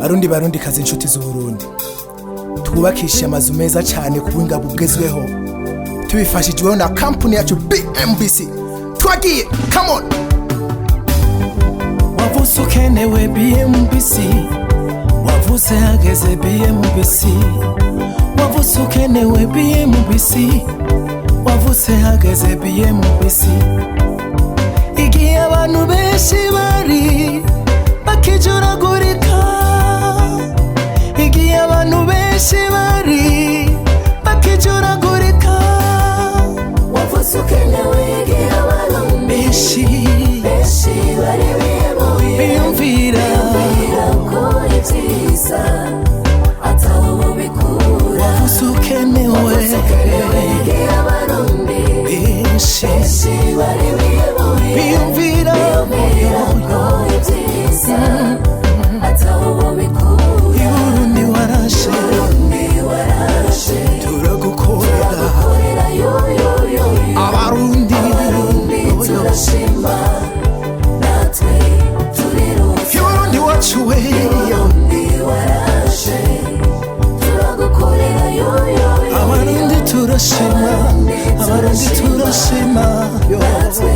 Barundi, Barundi kazi, inshuti z'Uburundi, twubakishe amazu meza cyane ku buhinga bugezweho, tubifashijweho na kampuni yacu BMBC. Twagiye, come on! Wavutse ukenewe, BMBC. Wavutse hageze, BMBC. Wavutse ukenewe, BMBC. Wavutse hageze, BMBC. Igihe abantu benshi bari bakijuragurika, igihe abantu benshi bari bakijuragurika. Wavutse ukenewe igihe Abarundi benshi benshi bari bihebuye, biyumvira biyumvira ko ibyiza ataho bikura. Wavutse ukenewe. Wavutse ukenewe igihe Abarundi benshi benshi bari bihebuye, biyumvira biyumvira ko ibyiza ataho bikura. Iburundi warashe. Burundi warashe. Turagukorera. Turagukorera yo yo yo yo. Abarundi. Abarundi turashima, natwe turiruta. Iburundi wacu we. Burundi warashe, turagukorera yo yo yo. Abarundi turashima, Abarundi turashima yo. Natwe